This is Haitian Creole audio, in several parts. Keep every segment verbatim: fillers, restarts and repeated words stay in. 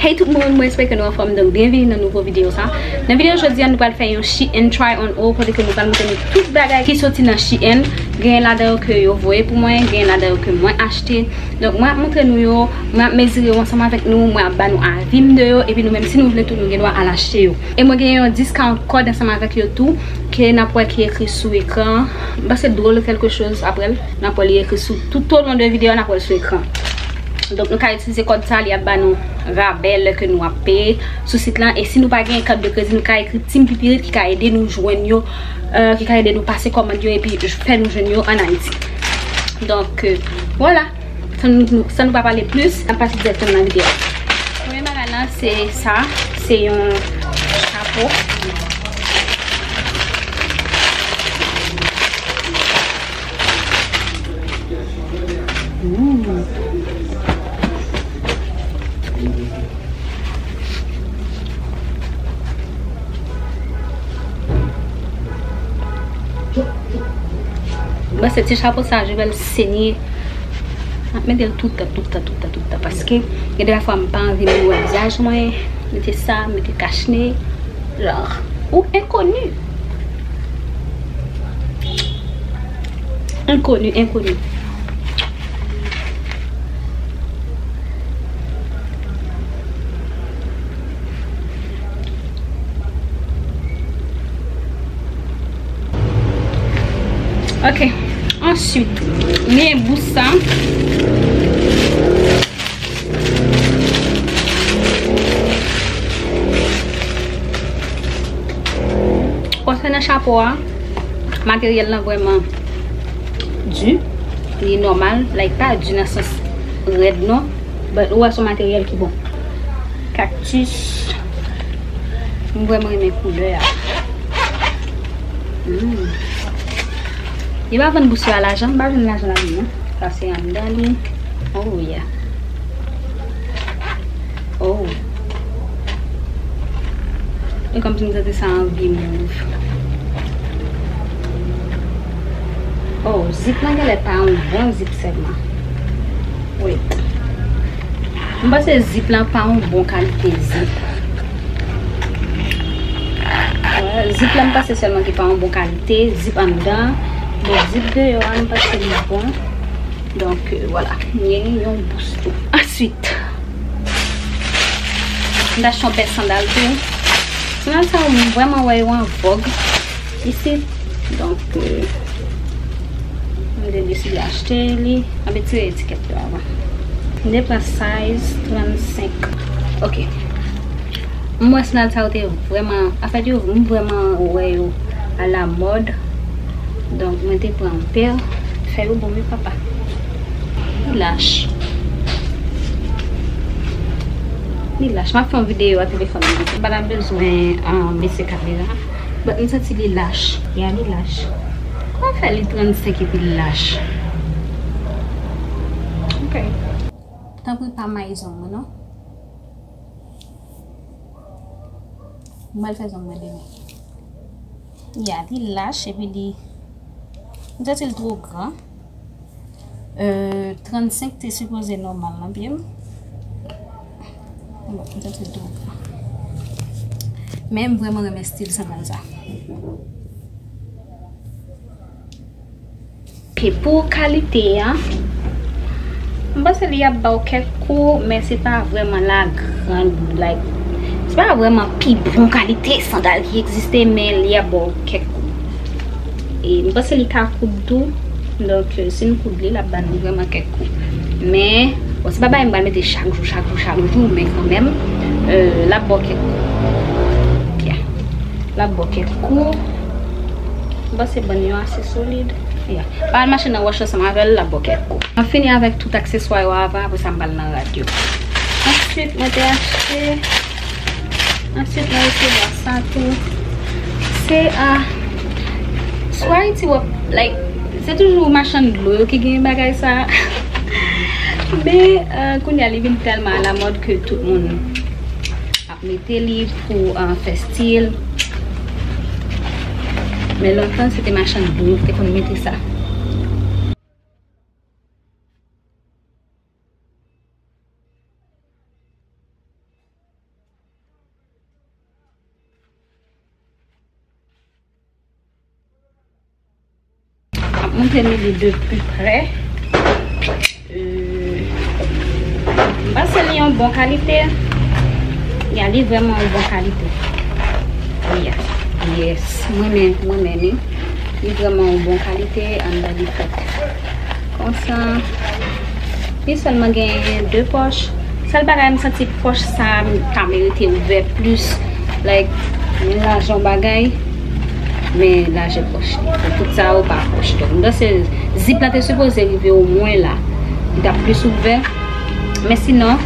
Hey tout moun, mwen espere ke nou anfòm, donk byenvini nan nouvo videyo sa. Nan videyo jodi a, nou pral fè yon Shein try on haul, kote ke nou pral montre nou tout bagay ki soti nan Shein. Gen ladan yo ke yo voye pou mwen, gen ladan yo ke mwen achte. Donk mwen ap montre nou yo, mwen ap mezire yo ansanm avèk nou, mwen ap ba nou avi m de yo, epi nou menm si nou vle tou, nou gen dwa al achte yo. E mwen gen yon discount code ansanm avèk yo tou, ke n ap wè ki ekri sou ekran. M panse drôle quelque chose apre l, n ap wè li ekri sou, tout au long de videyo a, n ap wè l sou ekran. Donk nou ka itilize kòd sa, li ap ba nou rabè lè ke nou ap peye sou sit lan. E si nou pa gen kart de kredi, nou ka ekri Team Pipirit ki ka ede nou jwenn yo, euh, ki ka ede nou pase kòmand yo epi fè nou jwenn yo ann Ayiti. Donk, euh, vwala. San nou, san nou pa pale plis, n ap pase dirèkteman nan videyo. Premye bagay lan, se sa, se yon chapo. Mm. Bon, se ti chapo sa, je vais le saigner. M ap mete l tout tan, tout tan, tout tan, tout tan, paske gen de fwa m pa anvi moun wè vizaj mwen. Mete sa, mete kachne, genre, ou enkoni. Enkoni, enkoni. Ok. Answit, m gen bous sa. Konsènan chapo a, materyèl lan vrèman di. Li nòmal, like, pa di nan sans rèd non, but ou wè se yon materyèl ki bon. Cactus. M vrèman renmen koulè a. Mm. Li pa vann bous yo a lajan, m pa jwenn lajan ladan non. Sa se anndan li. Oh yeah. Oh. E kòmsi m santi sa anvi move. Oh, zip lan genlè pa yon bon zip sèlman. Wait. M panse zip lan pa yon bon kalite zip. Wè, zip lan m panse sèlman ki pa yon bon kalite, zip anndan. Bon, zip deyò a, m panse li bon. Donk, euh, vwala, m gen yon bous tou. Answit, m t achte yon pè sandal tou. Sandal sa yo, m vrèman wè yo an vòg isit. Donk, euh, m te deside achte li. M ap retire etikèt yo avan. M te pran size trannsenk. Ok. M wè sandal sa yo te vrèman, anfèt, yo, m vrèman wè yo alamòd. Donk, mwen te pran yon pè, fè yo bon, wi, papa. Li lach. Li lach. M ap fè yon videyo a telefòn mwen. M pa t ap bezwen, ah, bese kamera. But m santi li lach. Ya, li lach. Kòman fè li trannsenk epi li lach? Ok. Tanpri pa may zong mwen, non. M pral fè zong mwen demen. Ya, li lach epi li, m santi l twò gran. Euh, trannsenk te sipoze nòmal nan pye m. Bon, m santi l twò gran. Men m vrèman renmen stil sandal sa. Ke pou kalite a, m panse li ap ba w kèk kou, men se pa vrèman la grande, like, se pa vrèman pi bon kalite sandal ki egziste, men li ap ba w kèk kou. E m panse li ka koud tou, donk, euh, si n koud li, l ap ba nou vrèman kèk kou. Men, bon, se pa bagay m pral mete chak jou, chak jou, chak jou, men kanmenm, euh, l ap ba w kèk kou. Yeah. L ap ba w kèk kou. M panse bann yo ase solid. Yeah. Pa al mache nan wòch ansanm avè l, l ap ba w kèk kou. Mwen fini avèk tout akseswa yo avan, apre sa m pral nan rad yo. Answit, mwen te achte, answit, mwen resevwa sa tou. Se, ah, sou Ayiti, w ap, like, se toujou machann dlo yo ki gen bagay sa. Men, ah, kounye a, li vin tèlman alamòd ke tout moun ap mete li pou, ah, fè stil. Men lontan, se te machann dlo ki te konn mete sa. Montre nou li de pli prè. Euh, m panse li yon bon kalite. Ya, li vrèman yon bon kalite. Ya, yes. Mwen menm, mwen menm, li. Li vrèman yon bon kalite, anndan li fèt konsa. Li sèlman gen de pòch. Sèl bagay, m santi pòch sa ta merite ouvè plis. Like, men lajan bagay, men lajè pòch li. Tout sa yo pa pòch. Donk, m panse zip la te sipoze rive omwen la. Li t ap plis ouvè. Men sinon,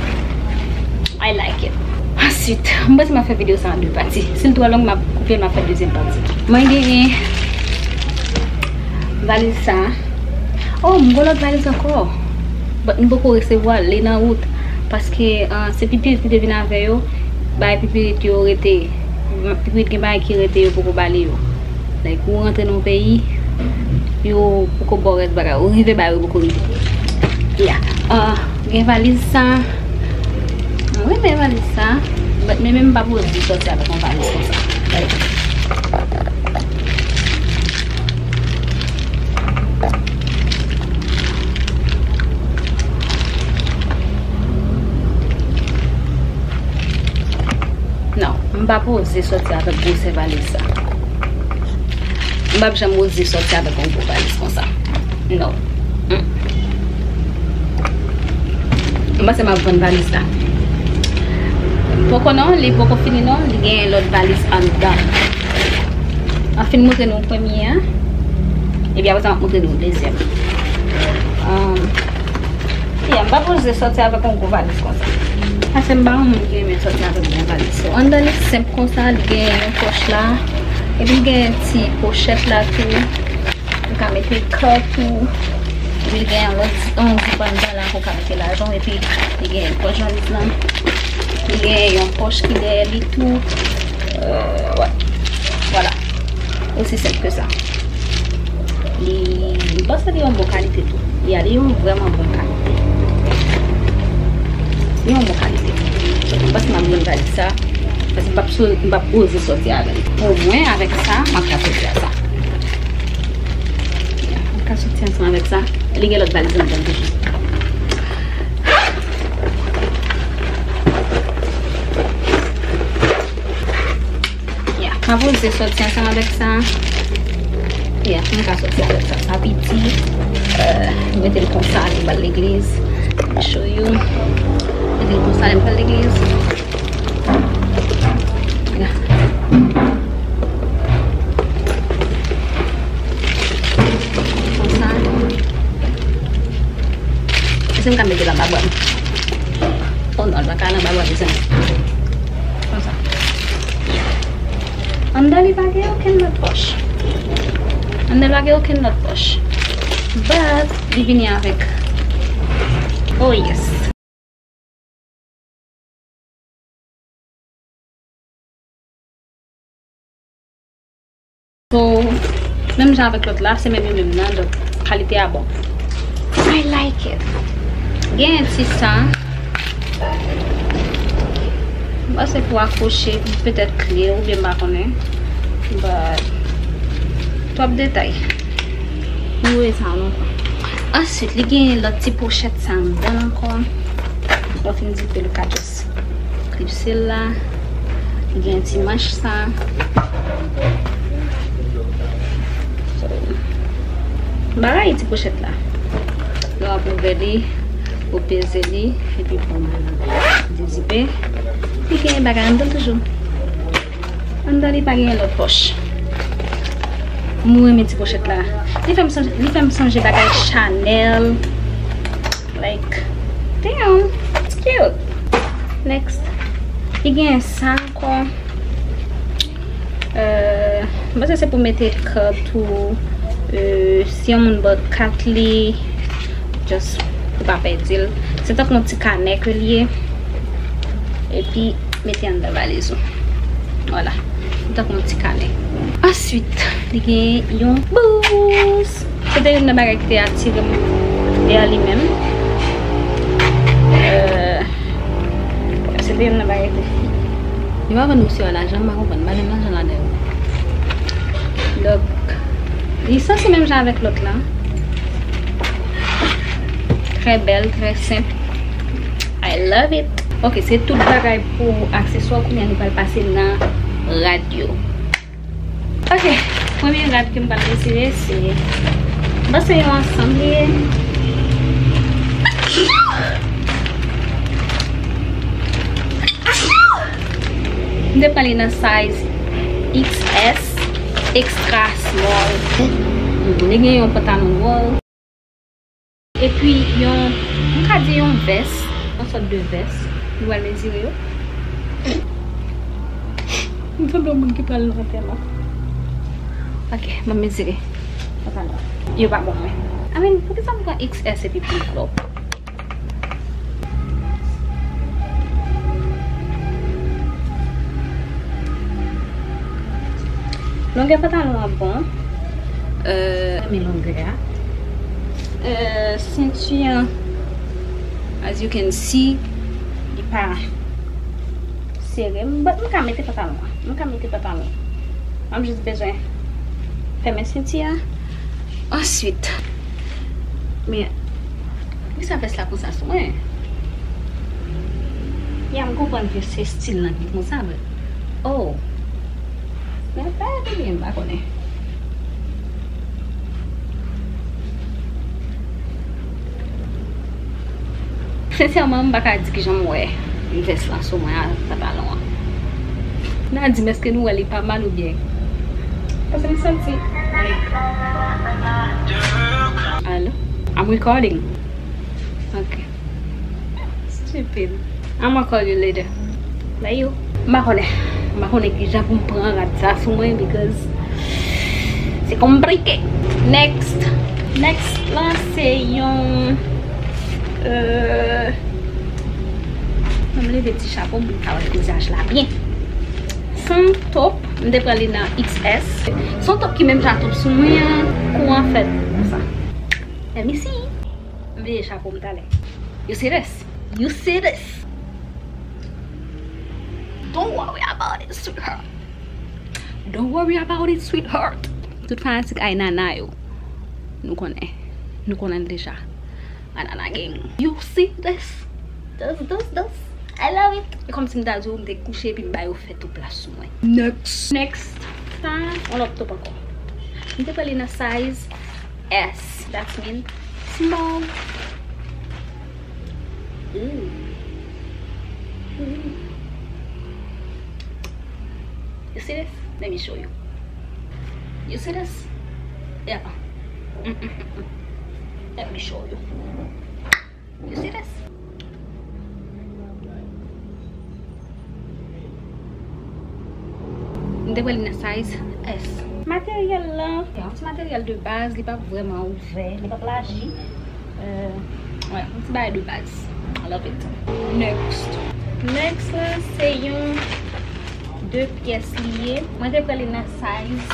I like it. Answit, m panse m ap fè videyo sa an de pati. Si l twò long, m ap koupe l, m ap fè dezyèm pati. Mwen genyen valiz sa. Oh, m gen lòt valiz ankò. But m poko resevwa l, li nan wout. Paske, ah, se pipirit ki te vin avè yo. Bay pipirit yo rete. Pipirit gen bagay ki rete, yo poko ba li yo. Like, ou rantre nan yon peyi, yo poko ba w rès bagay. Ou rive ba yo, yo poko rive. Yeah. Ah, gen valiz sa. Mwen renmen valiz sa. But men menm m pa poze sòti avèk yon valiz konsa. Like, non, m pa poze sòti avèk gwosè valiz sa. M p ap janm oze sòti avèk yon gwo valiz konsa. Non. Mm. M panse m ap vann valiz la. Poko non, li poko fini non, li gen lòt valiz anndan. M ap fin montre nou premye a, epi apre sa m ap montre nou dezyèm. Um, yeah, m pa poze sòti avèk yon gwo valiz konsa. Paske m pa yon moun ki renmen sòti avèk gwo valiz. So, anndan li senp konsa, li gen yon pòch la, epi li gen ti pochèt la tou. Ou ka mete kat ou, epi li gen yon lòt, yon zip anndan la pou w ka mete lajan w, epi li gen pòch valiz lan. Li gen yon pòch ki dèyè li tou. Euh, ouais. Voilà. Osi senp ke sa. Li, m panse li yon bon kalite tou. Ya, li yon vrèman bon kalite. Li yon bon kalite. M panse m ap jwenn valiz sa. Paske m p ap sou, m p ap oze sòti avè l. Omwen avèk sa, m ap ka sòti ak sa. M ka sòti ansanm avèk sa. Li gen lòt valiz anndan toujou. Yeah, m ap oze sòti ansanm avèk sa. Yeah, m ka sòti avèk sa. Sa piti. Euh, mete l konsa, li pral legliz. Let me show you. Mete l konsa, li pral legliz. Konsa. Èske m ka mete l anba bra m? Oh non, l pa ka al anba bra m, mezanmi. Konsa. Anndan li pa gen okenn lòt pòch. Anndan li pa gen okenn lòt pòch. But, li vini avèk. Oh yes. So, menm jan avèk lòt la, se menm yo menm nan, donk kalite a bon. I like it. Gen ti sa. M panse pou akwoche, petèt kle oubyen m pa konnen. But, twòp detay. M wè sa lontan. Answit, li gen lòt ti pochèt sa anndan l ankò. Lè w fin zipe l, ou ka just klipse l la. Li gen ti manch sa. So, m pa rayi ti pochèt la. Lè w ap ouvè li, ou peze li, epi pou dezipe. Li gen bagay anndan toujou. Anndan li pa gen lòt pòch. M renmen ti pochèt la. Li fè m sonje, li fè m sonje bagay Chanel. Like, damn, it's cute. Next. Li gen sa ankò. Euh, m panse se pou mete kat ou, euh, si yon moun ba w kat li, just pou pa pèdi l. Se tankou yon ti kanè ke l ye. Epi, mete anndan valiz ou. Vwala. Li tankou yon ti kanè. Answit, li gen yon bous. Se te youn nan bagay ki te atire m vè li menm. Euh, se te youn nan bagay ki te. Yo pa vann misye a lajan, m pa konprann. M pa jwenn lajan ladan yo. Donk, li sanse menm jan avèk lòt la. Trè bèl, trè senp. I love it. Ok, se tout bagay pou akseswa. Kounye a nou pral pase nan rad yo. Ok, premye rad ke m pral retire se, m panse se yon ansanm li ye. M te pran li nan size X S, extra small. Li gen yon pantalon wòl. Epi yon, m ka di yon vès, yon sòt de vès. Nou pral mezire yo. M sanble yon moun ki pral nan antèman. Ok, m ap mezire. Yo pa bon mwen. I mean, poukisa m pran X S epi flip flop? Longè pantalon an bon. Euh, men longè a. Euh, senti an, as you can see, li pa sere m, but m ka mete pantalon an. M ka mete pantalon an. M ap jis bezwen fèmen senti a. Answit, men, poukisa vès la konsa sou mwen? Ya, m konprann ke se stil lan ki konsa, but, oh. Men pa byen, m pa konnen. Sensèman, m pa ka di kijan m wè vès lan sou mwen ak pantalon an. N a di m, èske nou wè li pa mal oubyen? Paske m santi, like, alo? I'm recording. Ok. Stupid. I'ma call you later. Like you. M pa konnen. M pa konnen kijan pou m pran rad sa sou mwen because se konplike. Next. Next lan se yon, euh, m leve ti chapo m pou m ka wè vizaj la byen. Se yon top, m te pran li nan X S. Se yon top ki menm jan top sou mwen an. Kou an fèt konsa. Let me see. M veye chapo m talè. You see this? You see this? Don't worry about it, sweetheart. Don't worry about it, sweetheart. Tout fanatik Aynana yo. Nou konnen. Nou konnen deja. Aynana gang. You see this? This, this, this. I love it. E kòmsi m ta di w, m te kouche epi m ba yo fè tou plas sou mwen. Next. Next. Sa, yon lòt top ankò. M te pran li nan size S. That mean small. Ooh. Ooh. You see this? Let me show you. You see this? Yeah. Mm, mm, mm, mm. Let me show you. You see this? M te pran li nan size S. Materyèl lan, se yon ti materyèl de baz, li p ap vrèman ouvè, li p ap laji. Euh, wè, yon ti bagay de baz. I love it. Next. Next la, se yon de pyès li ye. Mwen te pran li nan size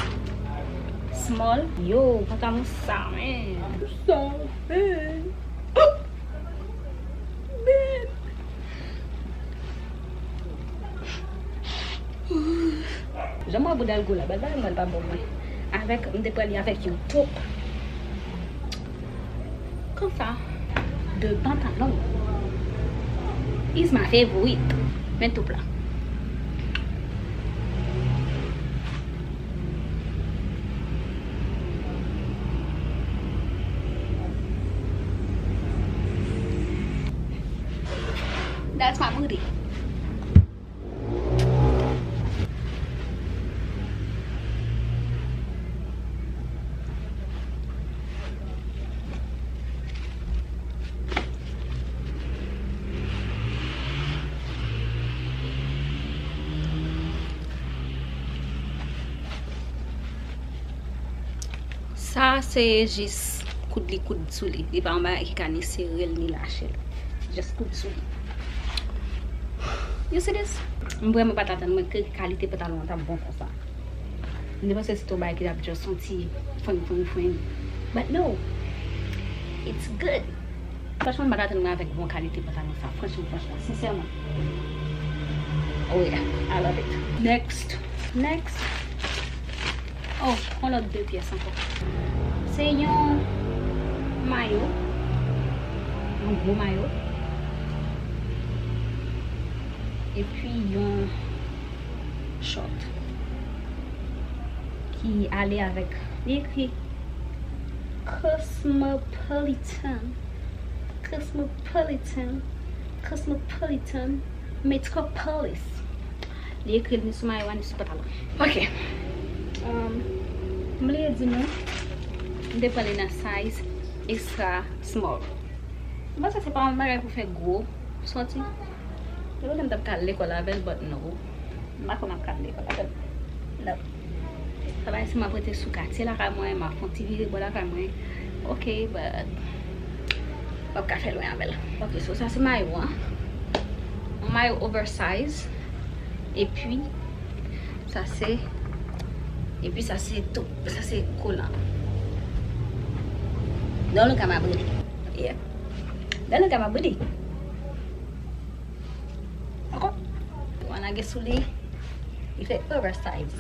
small. Yo, pantalon sa, man. Sa, man. Jan m wè bouda l gwo la, bèl bagay mwen l pa bon mwen. Avèk, m te pran li avèk yon top. Konsa, de pantalon. Is my favorite. Men top la. That's my booty. Sa se jis koud li koud sou li. Li pa yon bagay ki ka ni sere l ni lache l. Just koud sou li. You see this? M vrèman pa t atann mwen ke kalite pantalon an t ap bon konsa. M te panse se te yon bagay ki t ap just yon ti fweng, fweng, fweng. But no, it's good. Franchman, m pa t atann mwen avèk bon kalite pantalon sa. Franchman, franchman, sensèman. Oh yeah, I love it. Next. Next. Oh, yon lòt de pyès ankò. Se yon mayo. Yon gwo mayo. Epi yon short ki ale avèk, li ekri Cosmopolitan. Cosmopolitan. Cosmopolitan. Metropolis. Li ekri l ni sou mayo a, ni sou pantalon. Ok. Um, m bliye di nou, m te pran li nan size extra small. M panse se pa yon bagay pou fè gwo sòti. Yo, m t ap ka al lekòl avè l, but no. M pa konn ap ka al lekòl avè l. No. Sa bay si m ap rete sou katye lakay mwen, m ap fè yon ti vire bò lakay mwen. Ok, but m ap ka fè lwen avè l. Ok, so sa se mayo an. Yon mayo oversize. Epi, sa se, epi sa se tou, sa se kolan. Dans le cas m'a brûlé. Yeah. Dans le cas m'a brûlé. Ankò. Ou lage sou li, li fè oversize.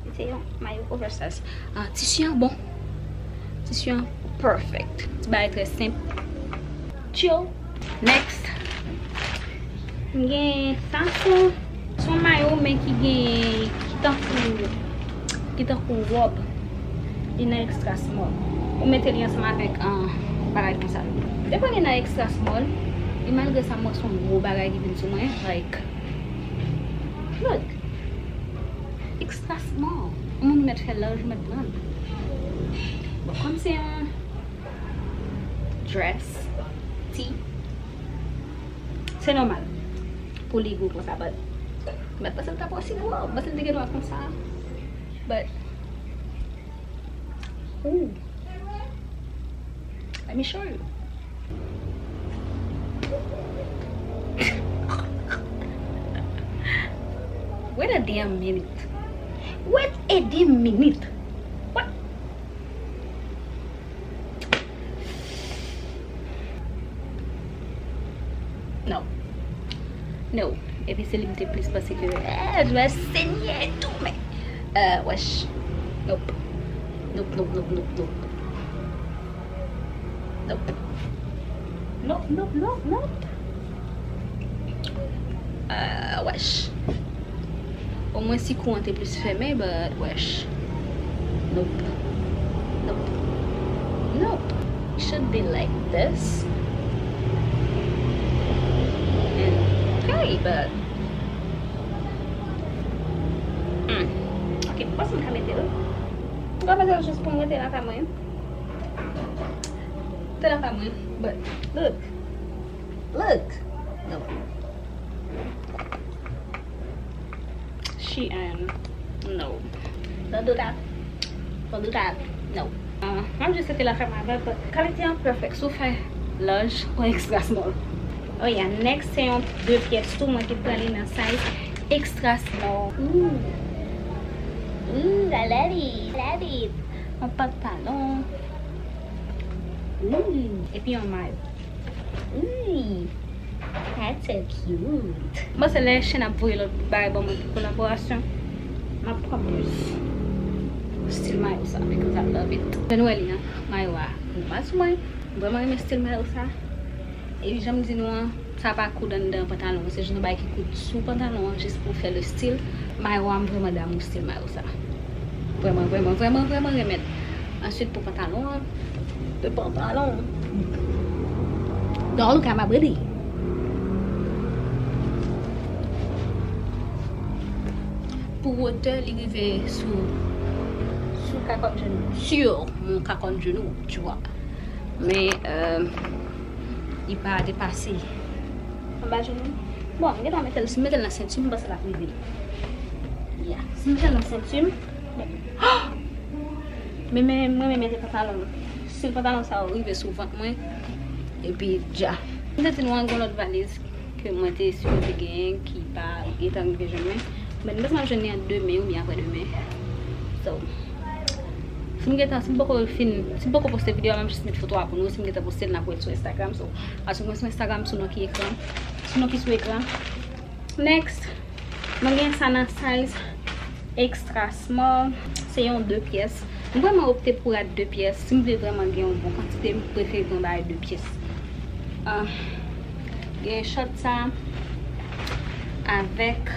Li se yon mayo oversize. Ah, tisi an bon. Tisi an perfect. Ti bagay trè senp. Chill. Next. M gen sa, se yon mayo, men ki gen, ki tankou, ki tankou wòb. Li nan extra small. Ou mete li ansanm avèk, ah, bagay konsa. Depi li nan extra small, e malgre sa, m wè se yon gwo bagay ki vin sou mwen. Like, look. Extra small. Yon moun mèt fè laj, ou mèt pran l. Bon, kòm se yon dress, ti, se nòmal pou li gwo konsa, but m pa t panse l t ap osi gwo, m panse l te gen dwa konsa. But, ooh, let me show you. Wait a damn minute. Wait a damn minute. What? No. No. Epi se li m te plis panse ke, eh, je vais saigner et tout, men, eh, wesh. Nope. Nope, nope, nope, nope, nope. Nope. Nope, nope, nope, nope. Ah, wesh. Omwen si kou an te plis fèmen, but wesh. Nope. Nope. Nope. It should be like this. And hey, but hmm. Ok, m panse m ka mete l. M ka mete l jis pou m rete lakay mwen. Te lakay mwen, but look. Look. No. Shein. No. Don't do that. Don't do that. No. Uh, m ap jis rete lakay mwen avè l, but kalite an perfect. Si w fè large ou extra small. Oh yeah, next se yon de pyès tou, mwen ki pran li nan size extra small. Ooh. Ooh, I love it. I love it. Yon pantalon. Ooh. Epi yon mayo. Ooh. That's so cute. Mwen se lè Shein ap voye lòt bagay ban mwen pou kolaborasyon, m ap pran plis stil mayo sa, because I love it. Jan nou wè li an, mayo a nòmal sou mwen. M vrèman renmen stil mayo sa. E jan m di nou an, sa pa koud anndan pantalon an. Se jis yon bagay ki koud sou pantalon an, jis pou fè le stil. Mayo a, m vrèman damou stil mayo sa. Vrèman, vrèman, vrèman, vrèman renmen l. Answit, pou pantalon an, de pantalon. Dans le cas m'a brûlé. Pou wotè, li rive sou, sou kakòt jenou. Sur mon kakòt jenou, tu vois. Men, euh, li pa depase anba jenou. Bon, m gentan mete l, si m mete l nan senti m, m panse l ap rive. Yeah. Si m mete l nan senti m, men, men, mwen menm mete pantalon. Stil pantalon sa yo rive sou vant mwen. Epi dja. M te di nou an gon lòt valiz ke mwen te sipoze genyen ki pa gentan rive jwenn mwen. Men m panse m ap jwenn li an demen oubyen apre demen. So, si m gentan, si m poko fin, si m poko poste videyo a, m ap jis met foto a pou nou. Si m gentan poste l, n ap wè l sou Instagram. So, al swiv mwen sou Instagram sou non ki ekran, sou non ki sou ekran. Next, mwen gen sa nan size extra small. Se yon de pyès. M vrèman opte pou rad de pyès. Si m vle vrèman gen yon bon kantite, m prefere pran bagay de pyès. Ah, gen short sa avèk,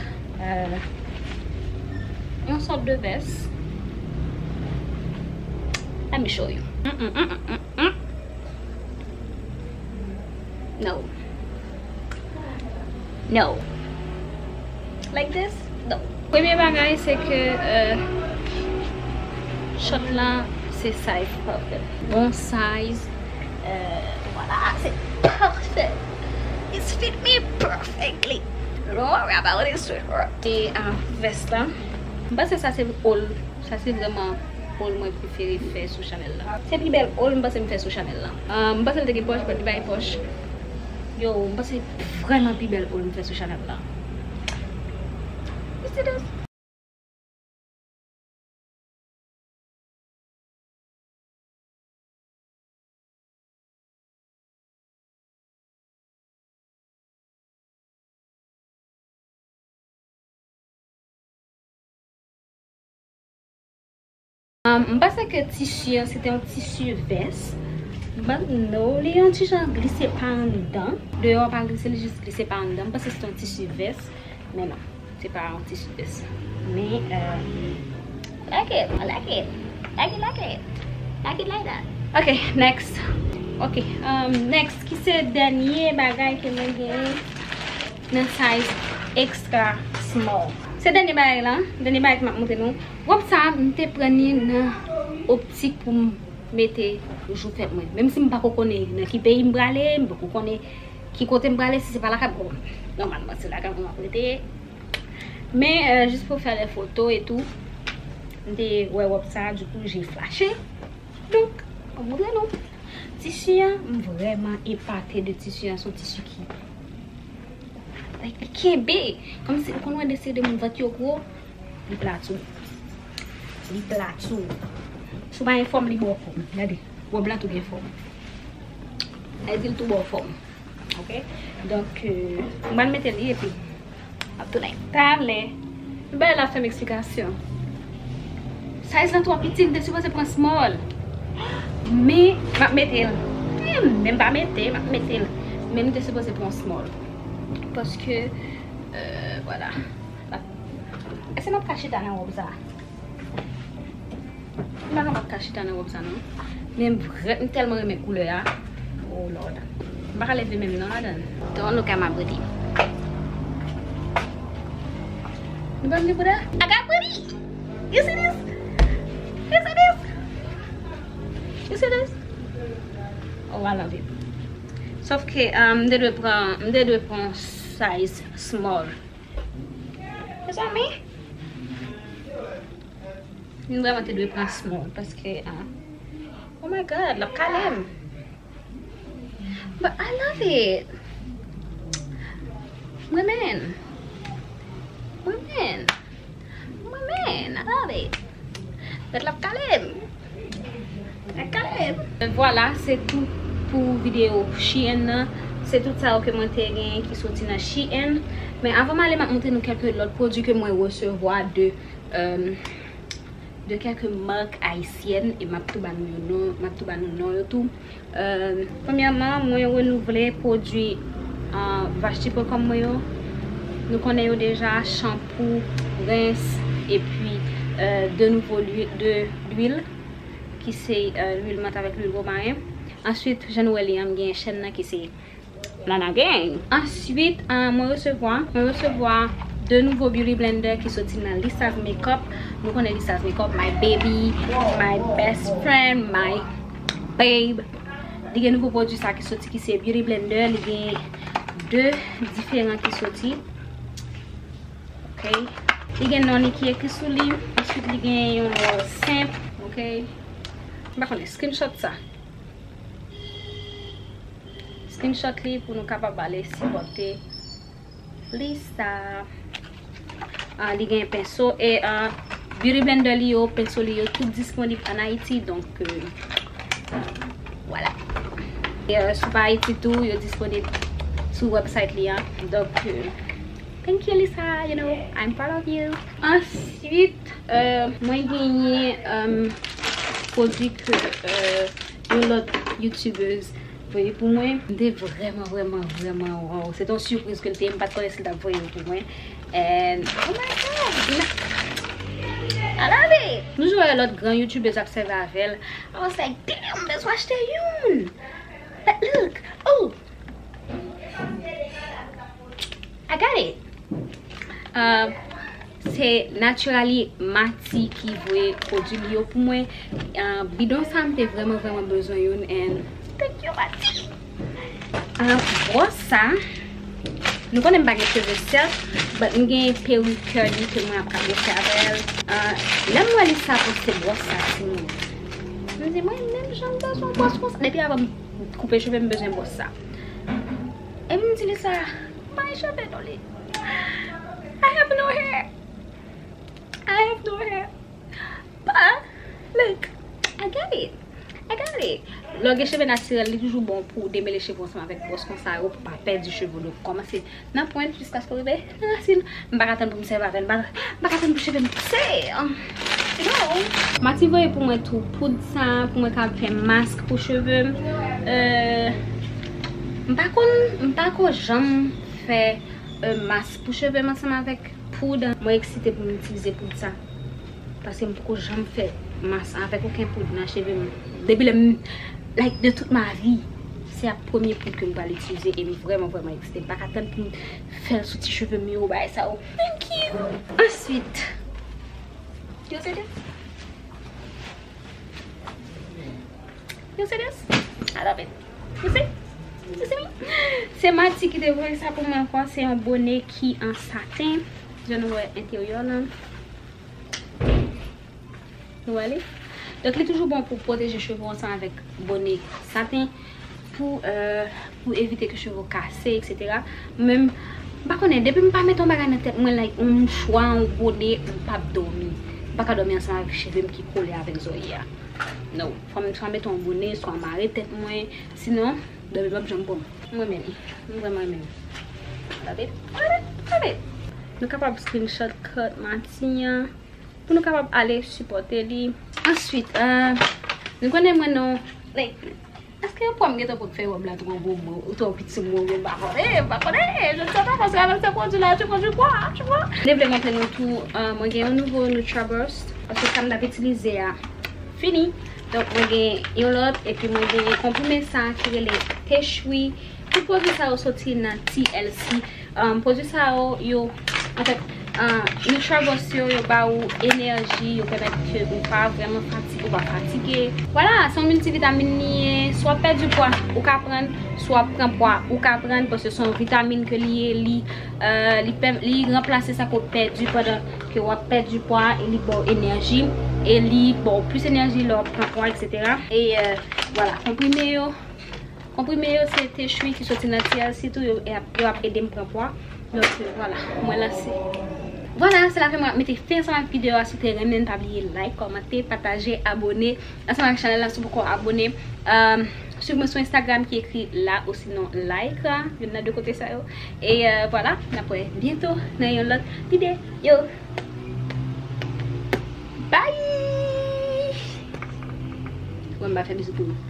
euh, yon sòt de vès. Let me show you. Mm, mm, mm, mm, mm, mm. No. No. Like this? No. Premye bagay, se ke, euh, short la, se size perfect. Bon size. Euh, voilà, se perfect. It's fit me perfectly. Don't worry about it, sweetheart. E, euh, vès la. M panse sa se all. Sa se vrèman haul mwen prefere fè sou chanèl la. Se pi bèl haul m panse m fè sou chanèl la. Ah, m panse l te gen pòch, but li pa gen pòch. Yo, m panse vrèman pi bèl haul m fè sou chanèl la. You see this? Um, m panse ke tisi an se te yon tisi vès. M pa, no, li yon ti jan glise pa anndan. Deyò pa glise, li jis glise pa anndan. M panse se te yon tisi vès. Men non, se pa yon tisi vès. Men, euh, I like it, I like it. Like it, like it. Like it like that. Ok, next. Ok, um, next, ki se dènye bagay ke mwen genyen nan size extra small. Se dènye bagay la, dènye bagay ke m ap montre nou. Wòb sa, m te pran li nan optik pou m mete jou fèt mwen. Menm si m pa ko konnen nan ki peyi m prale, m pa ko konnen ki kote m prale, si se pa lakay mwen, bon, nòmalman, se lakay mwen m ap rete. Men, euh, jis pou fè lè foto e tou, m te wè wòb sa, dikou, j'ai flashé. Donk, m montre nou. Tisi an, m vrèman epate de tisi an, se yon tisi ki, like, li kenbe. Kòmsi, ou konn wè de seri de moun vant yo gwo, li plat tou. Li plat tou. Si w pa gen fòm, li ba w fòm. Gade, wòb la tou gen fòm. Sa vle di l tou ba w fòm. Ok? Donk, euh, m pral mete li epi m ap tounen talè. Bay la fè m eksplikasyon. Size lan twò piti, m te sipoze pran small. Men, m ap mete l. Eh, men m pa mete, m ap mete l. Men m te sipoze pran small. Paske, euh, voilà. Èske n ap ka chita nan wòb sa? M pa ka, m ap ka chita nan wòb sa non. Men m vrè, m tèlman renmen koulè a. Oh Lord. M pa ka leve men m non ladan. Don't look at my booty. Nou pa vle booty? I got booty. You see this? You see this? You see this? Oh, I love it. Sòf ke, um, m te dwe pran, m te dwe pran size small. Mezanmi. M vrèman te dwe pran small paske, ah, oh my God, l ap kale m. But I love it. Mwen menm. Mwen menm. Mwen menm. I love it. But l ap kale m. L ap kale m. Vwala, se tout pou videyo Shein nan. Se tout sa yo ke mwen te gen ki soti nan Shein. Men avan m ale, m ap montre nou kèlke lòt pwodui ke mwen resevwa de, euh, de kèlke mak ayisyèn, e m ap tou ba nou yo non, m ap tou ba nou non yo tou. Euh, premyèman, mwen renouvle pwodui, euh, Vashti point com mwen yo. Nou konnen yo deja, chanpou, rens, epi, euh, de nouvo lwi-, de lwil, ki se, euh, lwil mant avèk lwil womaren. Answit, jan nou wè li an, m gen chèn nan ki se Nana Gang. Answit, ah, mwen resevwa, mwen resevwa de nouvo beauty blender ki soti nan Lisa's Makeup. Nou konnen Lisa's Makeup, my baby, my best friend, my babe. Li gen nouvo pwodui sa ki soti ki se beauty blender. Li gen de diferan ki soti. Ok. Li gen non li ki ekri sou li. Answit, li gen yon lòt senp. Ok. M pa konnen, screenshot sa. Screenshot li pou nou kapab ale sipòte Lisa. Ah, li gen penso e, ah, beauty blender li yo, penso li yo, tout disponib ann Ayiti. Donk, euh, vwala. E, euh, si w pa Ayiti tou, yo disponib sou website li an. Donk, euh, thank you, Lisa. You know, I'm proud of you. Answit, euh, mwen genyen, euh, pwodui ke, euh, yon lòt youtubeuse Voye pou mwen. M te vrèman, vrèman, vrèman, wow. Se te yon sipriz ke l te ye, m pa t konnen si l t ap voye yo pou mwen. And, oh my God! I love it! Nou jwe yon lòt gran youtubers ap sèvi avè l. I was like, damn, m bezwen achte youn! But look! Oh! I got it! Uh, se Naturally Mati ki voye pwodui li yo pou mwen. Uh, bidon sa m te vrèman, vrèman bezwen youn, and thank you, Mati! Uh, bwòs sa, nou konnen m pa gen cheve sèt, but m gen perik curly ke mwen ap kamoufle avè l. Uh, lè m wè li sa poste bwòs sa, timoun. M di, mwen menm jan m bezwen bwòs konsa. Depi avan m koupe cheve, m bezwen bwòs sa. Epi m di li sa, m pa gen cheve non li. I have no hair. I have no hair. But, look, I got it. I got it. Lè w gen cheve natirèl, li toujou bon pou w demele cheve w ansanm avèk bwòs konsa yo, pou w pa pèdi cheve w. Donk, kòmanse nan pwent jiskaske w rive nan rasin. M pa ka tann pou m sèvi avè l. M pa, m pa ka tann pou cheve m pouse. You know. Mati voye pou mwen tou poud sa, pou mwen ka fè mask pou cheve m. Euh, m pa konn, m pa ko janm fè, euh, mask pou cheve m ansanm avèk poud. Mwen eksite pou m itilize poud sa. Paske m poko janm fè mask avèk okenn poud nan cheve m. Depi lè m, like, de toute ma vie, se ap premye poud ke m pral itilize e m vrèman, vrèman eksite. M pa ka tann pou m fè l sou ti cheve m yo, bagay sa yo. Thank you! Answit, you see this? You see this? I love it. You see? You see me? Se Mati ki te voye sa pou mwen ankò. Se yon bone ki an saten. Jan nou wè enteryè lan. Nou wè li? Donk, li toujou bon pou pwoteje cheve w ansanm avèk bone saten, pou, euh, pou evite ke cheve w kase, et cetera. Men, m pa konnen, depi m pa mete yon bagay nan tèt mwen, like, yon mouchwa, yon bone, m p ap dòmi. M pa ka dòmi ansanm avèk cheve m ki kole avèk zòrye a. No, fò m swa mete yon bone, swa mare tèt mwen, sinon, dòmi p ap janm pran m. M renmen li. M vrèman renmen li. Love it, love it, love it. Nou kapab screenshot cut Mati an pou nou kapab ale sipòte li. Answit, euh, nou konnen mwen non, like, èske yon pwa m gentan pot fè wòb la twò gwo, twò piti, m pa konnen, m pa konnen, je ne sais pas, parce qu'avec ce produit-là, tu produis quoi, tu vois? Mwen vle montre nou tou, euh, mwen gen yon nouvo Nutriboost, paske sa m t ap itilize a fini. Donk, mwen gen yon lòt, epi mwen gen konprime sa ki rele Teshwi. Tout pwodui sa yo soti nan T L C. Um, pwodui sa yo, yo, anfèt, uh, Nutriboost yo, yo ba ou enèji, yo pèmèt ke ou pa vrèman fatige, ou pa fatige. Vwala, se yon miltivitamin li ye. Si w ap pèdi pwa, ou ka pran l. Si w ap pran pwa, ou ka pran l, paske se yon vitamin ke li ye, li, euh, li pèm-, li ranplase sa ke w pèdi pandan ke w ap pèdi pwa, e li ba w enèji, e li ba w plis enèji lè w ap pran pwa, et cetera. E, euh, vwala, konprime yo, konprime yo se Teshwi ki soti nan T L C tou, yo, yo ap ede m pran pwa. Donk, euh, vwala, mwen lanse. Vwala, se la fen mwen ap mete fen ansanm ak videyo a. Si w te renmen l, pa bliye like, kòmante, pataje, abone ansanm ak chanèl la si w poko abone. Euh, swiv mwen sou Instagram ki ekri la osinon like, youn nan de kote sa yo. E, euh, vwala, n ap wè byento nan yon lòt videyo. Bye! Wè m pa fè bizou pou nou.